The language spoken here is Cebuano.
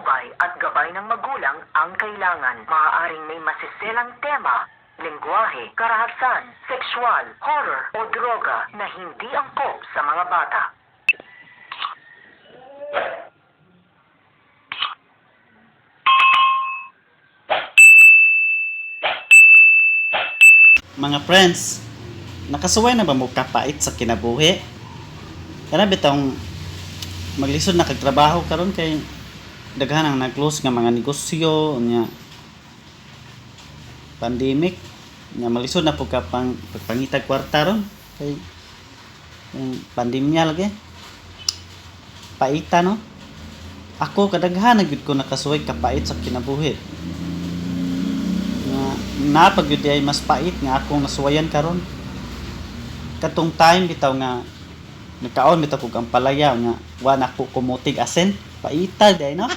Patnubay at gabay ng magulang ang kailangan. Maaaring may masiselang tema, lengguwahe, karahasan, sexual, horror o droga na hindi angkop sa mga bata. Mga friends, nakasuway na ba mo kapait sa kinabuhi? Kana bitong maglisod na kag trabaho karon kay daghan ang nag-close nga mga negosyo nya, pandemic nya, malisod na pud ka pang pagpangitag kwarta ron kay yung pandemya lagi. Paita, no? Ako, kadaghan na gyud ko nakasuway kapait sa kinabuhi nga napag gyud ay mas pait nga akong nasuwayan karon, katong time bitaw nga nagkaon bitaw kog ampalaya nga wa na ko kumutig asin. Paita day, no?